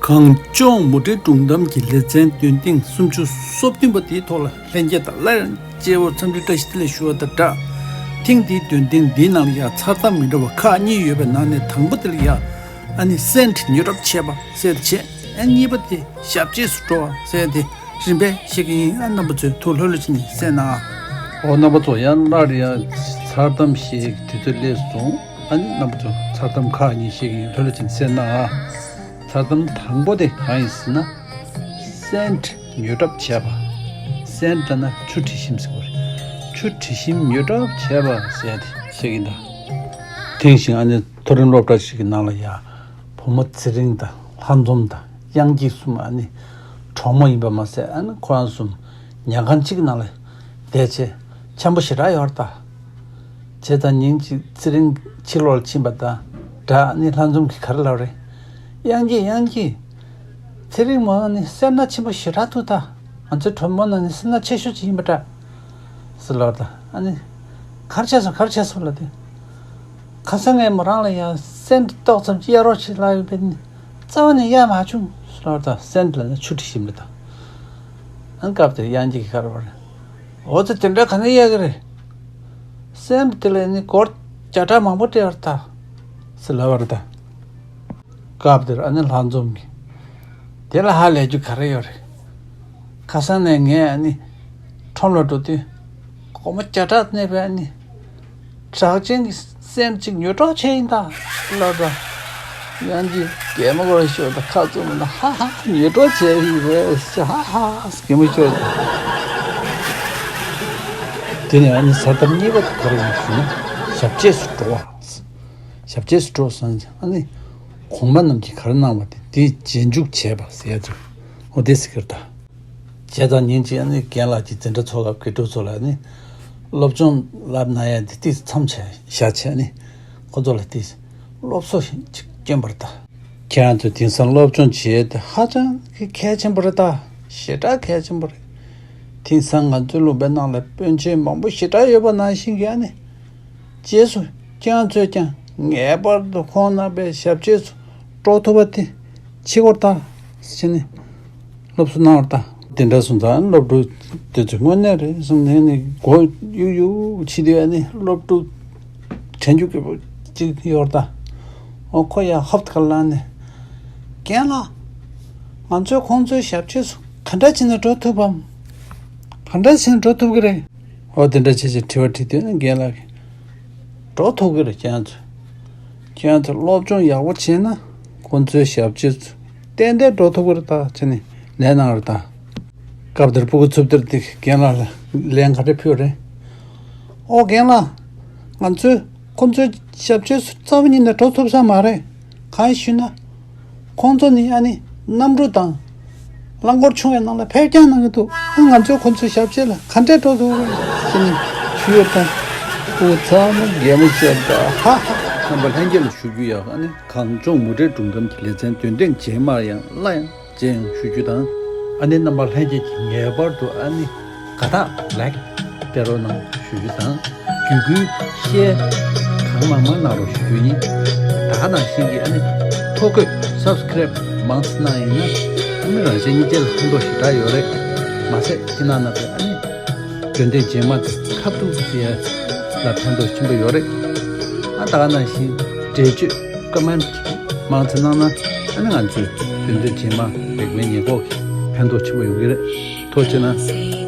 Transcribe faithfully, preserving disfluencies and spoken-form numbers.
གངས་ལྗོངས་མུ་འབྲེལ་སྒྲུང་གཏམ་གྱི་ལེ་ཚན་འདོན་ཐེངས་སུམ་ཅུ་སོ་བདུན་པ་དེའི་ཐོག་ལ་ལྷན་རྒྱས་དང་སླར་ཡང་མཇལ་བར་འཚམས་འདྲི་བཀྲ་ཤིས་བདེ་ལེགས་ཞུ་བ་དང་སྦྲགས། ཐེངས་འདིའི་འདོན་ཐེངས་འདིའི་ནང་ལ་ཡང་མཚར་གཏམ་མི་འདྲ་བ་ཁག་གཉིས་ཡོད་པའི་ནང་ནས་དང་པོ་དེ་ལ་ཡང་ཨ་ནི་སེན་ཊི་ཉོ་གྲབས་བྱས་པ་ཟེར་དེ་བྱས། ཨ་གཉིས་པ་དེ་ཞབས་རྗེས་སུ་འགྲོ་བ་ཟེར་དེ་རིམ་པས་བཤད་ཀྱི་ཡིན། ཨ་རྣམ་པ་ཚོས་ཐུགས་ལྷོད་ལྷོད་བྱས་ནས་གསན་གནང་ཨ། འོ་རྣམ་པ་ཚོ་ཡང་སླར་ཡང་མཚར་གཏམ་བཤད་ཀྱི་དུས་ཚོད་སླེབས་སོང་། ཨ་ནི་རྣམ་པ་ཚོ་མཚར་གཏམ་ཁག་གཉིས་བཤད་ཀྱི་ཡིན། ལྷོད་ལྷོད་བྱས་ནས་གསན་གནང་ཨ། མཚར་གཏམ་དང་པོ་དེ་གང་ཡིན་ཟེར་ན། སེན་ཊི་ཉོ་གྲབས་བྱས་པ། སེན་ཊི་ལབ་ན་ཆུ་དྲི་ཞིམ་ཟེར་བ་རེད། ཆུ་དྲི་ཞིམ་ཉོ་གྲབས་བྱས་པ་ཟེར་དེ་བཤད་ཀྱི་ཡིན་ད། དེང་བཞིན་ཨ་ནི་མཐོ་རིམ་སློབ་གྲྭ་ཞིག་གི་ནང་ལ་ཡ། བུ་མོ་ཚེ་རིང་དང་ལྷ་འཛོམས་དང་གཡང་སྐྱིད་གསུམ་ཨ་ནི་གྲོགས་མོ་ཡིན་པ་མ་ཟད། ཨ་ནི་ཁོ་རང་གསུམ་ཉལ་ཁང་གཅིག་གི་ནང་ལ་བསྡད་བྱས་འཆམ་པོ་ཞེ་དྲག་ཡོད་རེད་ད། བྱས་ཙང་ཉིན་གཅིག་ཚེ་རིང་ཕྱི་ལོགས་ལ་ཕྱིན་པ་དང་སྦྲགས། ཨ་ནི་ལྷ་འཛོམས་ཀྱིས་ག་རེ་ལབ་རེད། གཡང་སྐྱིད་གཡང་སྐྱིད། ཚེ་རིང་མོ་ནི་སེར་སྣ་ཆེན་པོ་ཞེ་དྲག་འདུག་ད། ང་ཚོའི་གྲོགས་མོ་ནང་ནས་སེར་སྣ་ཆེ་ཤོས་ཅིག་ཡིན་པ་འདྲ། ཟེར་ལབ་ད། ཨ་ནི། ག་རེ་བྱས་སོང་ག་རེ་བྱས་སོང་ལབ་དུས། ཁ་སང་ངས་མོ་རང་ལ་ཡང་སེན་ཊི་ཏོག་ཙམ་ཅིག་གཡར་རོགས་བྱེད་ལབ་ཡོད་པས་ནི། རྩ་བ་ནས་གཡར་མ་བྱུང་ཟེར་ལབ་ད། སེན་ཊི་ལབ་ན་ཆུ་དྲི་ཞིམ་རེད་ད། ཨ་ནི་སྐབས་དེར་གཡང་སྐྱིད་ཀྱིས་ག་རེ་ལབ་རེད། འོ་ཙི་དེ་འདྲ་ག་ནས་གཡར་གི་རེད། སེན་ཊི་དེ་ལ་ནི་སྒོར་བརྒྱ་ཕྲག་མང་པོ་སྤྲད་ཡོད་རེད་ད། ཟེར་ལབ་པ་རེད་ད། སྐབས་དེར་ཨ་ནི་ལྷ་འཛོམས་ཀྱིས། དེ་ལ་ཧ་ལས་རྒྱུ་ག་རེ་ཡོད་རེད། ཁ་སང་ནས་ངས་ཨ་ནི་ཁྲོམ་ལ་འགྲོ་དུས་སྒོར་མོ་བརྒྱ་ཕྲག་གནས་པའི་ཨ་ནི་གྲགས་ཅན་གྱི་སེན་ཊི་ཅིག་ཉོ་གྲབས་བྱས་ཡིན་ད་ལབ་ད། གཡང་སྐྱིད་གད་མོ་སྒོར་ཤོར་ད་ཁ་བཙུམ་ད། ཧ་ཧ་ཉོ་གྲབས་བྱས་ཡིན་རེད་ཟེར་ཧ་ཧ་གད་མོ་ཤོར་ད། དེ་ནས་ཨ་ནི་མཚར་གཏམ་གཉིས་པ་དེ་ག་རེ་ཡིན་ཞུ་ན། ཞབས་རྗེས་སུ་འགྲོ་བ། ཞབས་རྗེས་སུ་འགྲོ་སོང་ཙང་ཨ་ནི། གོང་མ་རྣམས་ཀྱིས་ག་རེ་གནང་བ་དེ་དེའི་རྗེས་འཇུག་བྱས་པ་ཟེར་ཡ་ཚོ། འོ་དེ་ཟེར་གི་རེད་ད། བྱས་ཙང་ཉིན་གཅིག་ཨ་ནི་རྒན་ལགས་ཀྱིས་འཛིན་གྲྭ་ཚོགས་སྐབས་དགེ་ཕྲུག་ཚོ་ལ་ཨ་ནི། སློབ་སྦྱོང་བསླབ་གནང་ཡ་དེ་ཏིག་མཚམས་བཞག་བྱས་ཨ་ནི། ཁོ་ཚོ་ལ་ཏིག་སློབ་གསོ་ཞིག་བསྐྱོན་པ་རེད་ད། ཁྱེད་རང་ཚོས་དེང་སང་སློབ་སྦྱོང་བྱེད་ཡ་དེ་ཧ་ཅང་གི་གལ་ཆེན་པོ་རེད་ད། ཞེ་དྲག་གལ་ཆེན་པོ་རེད། དེང་སང་ང་ཚོའི་ལུང་པའི་ནང་ལ་སྤུན་མཆེད་མང་པོ་ཞེ་དྲག་ཡོད་པ་ནང་བཞིན་གྱི་ཨ་ནི། རྗེས་སུ་ཁྱེད་རང་ཚོས་ཀྱང་ངེས་པར་དུ་ཁོང་རྣམ་པའི་ཞབས་རྗེས་སུ་འགྲོ་ཐུབ་པ་དེ་བྱེད་དགོས་རེད་ད་ཟེར་ནས་སློབ་གསོ་གནང་བ་རེད་ད། དེ་འདྲ་སོང་ཙང་སློབ་ཕྲུག་དེ་ཚོས་དངོས་གནས་རེད་བསམ་ནས་ནི་མགོ་གཡུག་གཡུག་བྱེད་དུས་ཨ་ནི་སློབ་ཕྲུག་དྲན་རྒྱུ་སྐྱིད་པོ་གཅིག་ཡོད་རེད་ད། ཨོ་ཁོ་ཡང་ཧོབ་ཏེ་ཁ་ལངས་ནས། རྒན་ལགས། ང་ཚོས་ཁོང་ཚོའི་ཞབས་རྗེས་སུ་ག་འདྲ་བྱས་ནས་འགྲོ་ཐུབ་བམ། ག་འདྲ་བྱས་ནས་འགྲོ་ཐུབ་ཀྱི་རེད། འོ་དེ་འདྲ་བྱས་བྱས་དྲི་བ་དྲིས་དུས་ནི་རྒན་ལགས་ཀྱིས། འགྲོ་ཐུབ་ཀྱི་རེད་ཁྱེད་ཚོས། ཁྱེད་ཚོས་སློབ་སྦྱོང་ཡག་པོ་བྱས་ན་ཁོང་ཚོའི་ཞབས་རྗེས་སུ་ཏན་ཏན་འགྲོ་ཐུབ་ཀྱི་རེད་ད་བྱས་ནས་ལན་གནང་རེད་ད། སྐབས་དེར་སྤུ་གུ་ཚུབ་སྟེར་དེ་རྒན་ལགས་ལ་ལན་ག་རེ་ཕུལ་རེད། ཨོ་རྒན་ལགས། ང་ཚོས་ཁོང་ཚོའི་ཞབས་རྗེས་སུ་རྩ་བ་ཉིད་ནས་འགྲོ་ཐུབ་ས་མ་རེད། གང་ཡིན་ཞུས་ན། ཁོང་ཚོ་ནི་ཨ་ནི་གནམ་གྲུ་དང་། རླངས་འཁོར་ཆུང་བའི་ནང་ལ་ཕེབས་རྐྱང་གནང་གི་འདུག་ཨ་ང་ཚོས་ཁོང་ཚོའི་ཞབས་རྗེས་ལ་ག་འདྲས་འགྲོ་ཐུབ་རེད་ཟེར་ནས་ཞུས་ཡོད་ད། ཨོ་ཚང་མ་གད་མོ་ཤོར་ད་ཧ་ཧ། རྣམ་པ་ལྷན་རྒྱས་ལ་ཞུ་རྒྱུ་ཡག་ཨ་ནི་གངས་ལྗོངས་མུ་འབྲེལ་སྒྲུང་གཏམ་གྱི་ལེ་ཚན་འདོན་ཐེངས་རྗེས་མར་ཡང་སླར་ཡང་། ཅེས་ཡང་ཞུ་རྒྱུ་དང་། ཨ་ནི་རྣམ་པ་ལྷན་རྒྱས་ཀྱིས་ངེས་པར་དུ་ཨ་ནི་དགའ་རྟགས་ལའིཀ་སྤྲད་རོགས་གནང་ཞུ་རྒྱུ་དང་། བརྒྱུད་སྐུལ་ཤེར་གང་མང་མང་གནང་རོགས་ཞུ་རྒྱུ་ཡིན། ད་ག་ནང་བཞིན་གྱི་ཨ་ནི་ཐོ་འགོད་སབ་སི་ཀེ་རེབ་མང་ཙམ་གནང་ཡིན་ན་ཨ་ནི་རང་གཞན་གཉིས་ཆ་ལ་ཕན་ཐོགས་ཞེ་དྲག་ཡོད་རེད། མ་ཟད་ཁྱེད་རྣམ་པས་ཨ་ནི། འདོན་ཐེངས་རྗེས་མ་དེ་ཁ་ཐུག་ཟེར་ཡ་ལ་ཕན་ཐོགས་ཆེན་པོ་ཡོད་རེད། ཨ་ད་ག་ནང་བཞིན་འགྲེལ་བརྗོད་ཀོ་མེན་ཊི་མང་ཙམ་གནང་ན་ཨ་ནི་ང་ཚོས་འདོན་ཐེངས་རྗེས་མ་རིག་པའི་ཉེན་འགོག་གི་ཕན་ཐོགས་ཆེན་པོ་ཡོང་གི་རེད། ཐུགས་རྗེ་གནང་།